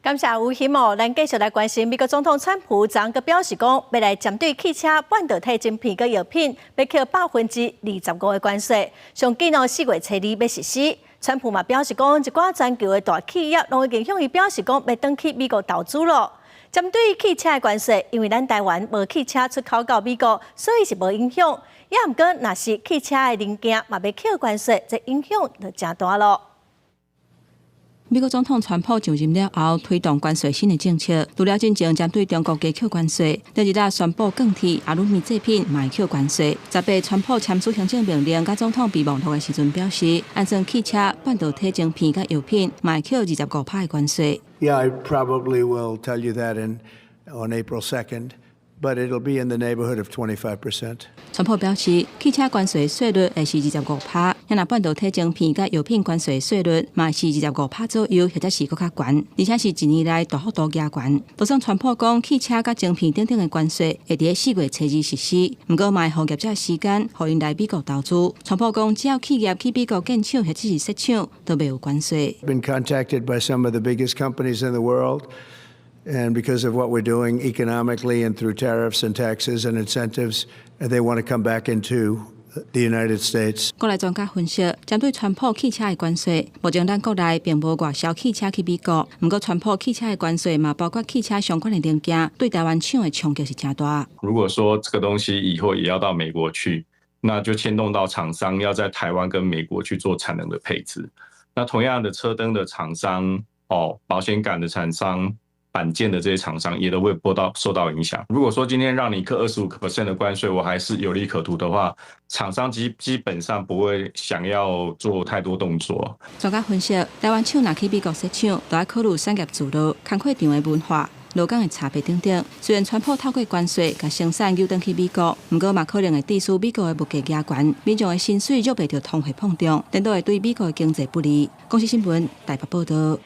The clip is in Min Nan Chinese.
感謝吳希哦，咱繼續來關心美國總統川普昨閣表示講，欲來針對汽車、半導體晶片佮藥品，欲課25%的關稅，上緊哦4月初二欲實施。川普嘛表示講，一寡全球的大企業攏已經向伊表示講，欲轉去美國投資囉。針對汽車的關稅，因為咱台灣無汽車出口到美國，所以是無影響。也毋過，若是汽車的零件嘛欲課關稅，這影響就誠大囉。美國總統川普就任了後，推動關稅新的政策，除了進前針對中國加課關稅，第二日宣布鋼鐵、阿魯米製品嘛會課關稅。18，川普簽署行政命令，佮總統備忘錄的時陣表示，按算汽車、半導體晶片佮藥品嘛會課25%的關稅。 Yeah, I probably will tell you that on April 2nd, but it'll be in the neighborhood of 25%. 川普表示，汽車關稅稅率會是25%，若半導體晶片佮藥品關稅稅率嘛是25%左右，或者是閣較懸，而且是一年來大幅度加懸。就算川普講汽車佮晶片等等的關稅會佇4月初二實施，毋過嘛會予業者時間，予𪜶來美國投資。川普講，只要企業去美國建廠或者是設廠，都袂有關稅。 Been contacted by some of the biggest companies in the world. And because of what we're doing economically and through tariffs and taxes and incentives, they want to come back into the United States. 國內專家分析，針對川普汽車的關稅，目前咱國內並無外銷汽車去美國。毋過，川普汽車的關稅嘛，包括汽車相關的零件，對台灣廠的衝擊是誠大。如果說這個東西以後也要到美國去，那就牽動到廠商要在台灣跟美國去做產能的配置。那同樣的車燈的廠商，哦，保險桿的廠商，板件的這些廠商也都會受到影響。如果說今天讓你課25% 的關稅，我還是有利可圖的話，廠商基本上不會想要做太多動作。專家分析，台灣廠若去美國設廠，都愛考慮產業聚落、工課場的文化、勞工的差別等等。雖然川普透過關稅共生產誘轉去美國，毋過嘛可能會致使美國的物價加懸，民眾的薪水若袂著通貨膨脹，顛倒會對美國的經濟不利。公視新聞台北報道。